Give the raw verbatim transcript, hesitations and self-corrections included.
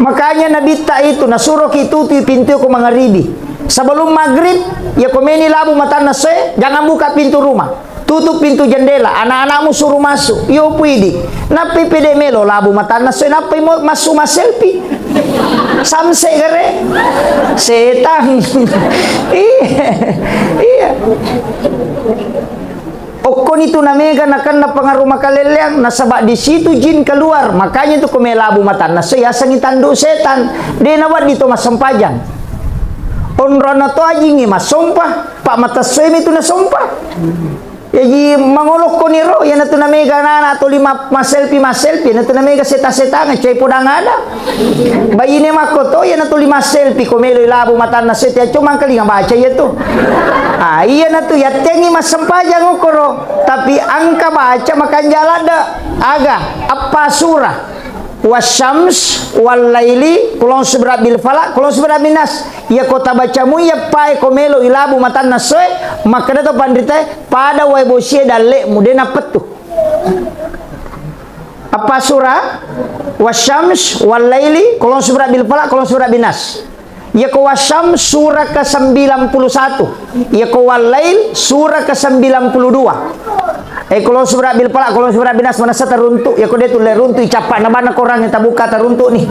Makanya Nabitta itu nasuroki tutui pintu ko mangaribi. Sebelum maghrib, ya ko meni labu matanna essoe, jangan buka pintu rumah. Tutup pintu jendela, anak-anakmu suruh masuk. Yo puidi. Nappi pede melo labu matanna essoe, nappi mo masuk maselfie. Samse gare. Setan. Iya. Iya. Okkoni tu namega nakenna pengaruh makalelleang, nasaba di situ jin keluar. Makanya tu ko melabu matanna essoe, yasengi tanduk setan. De nawedding to massempajang. Onrona to ajingnge massompa, pak matessoe mi tu nasompa. Jaji mangolokkoni ro, iyanatu namega anak-anak tuli ma-, maselfie, maselfie, iyanatu namega seta-setanga, cai podang ada. Bayine makko to, iyanatu lima selfie, ko melo labu matanna essoe, tea cuma engkalinga baca iya tu. Ah, iyanatu yattengi massempajang okoro, tapi engka baca makanja ladde. Aga, appa sura. Wasyams, wallaili, kulon subra bil falak, kulon subra bin nas. Iya ko tabacamu iya pae ko melo ilabu matanna essoe, makkeda to panritae, pada wae bosie dalle'mu, de nappettu. Appa sura? Wasyams, wallaili, kulon subra bil falak, kulon subra bin nas. Iya ko Wasyam sura ke sembilan puluh satu. Iya ko Wallail sura ke sembilan puluh dua. Eh, kulon subra bil falak, kulon subra bin nas manessa taruntuk. Iya ko de tulle runtuk, icappa na bana korang yang tabuka taruntuk ni.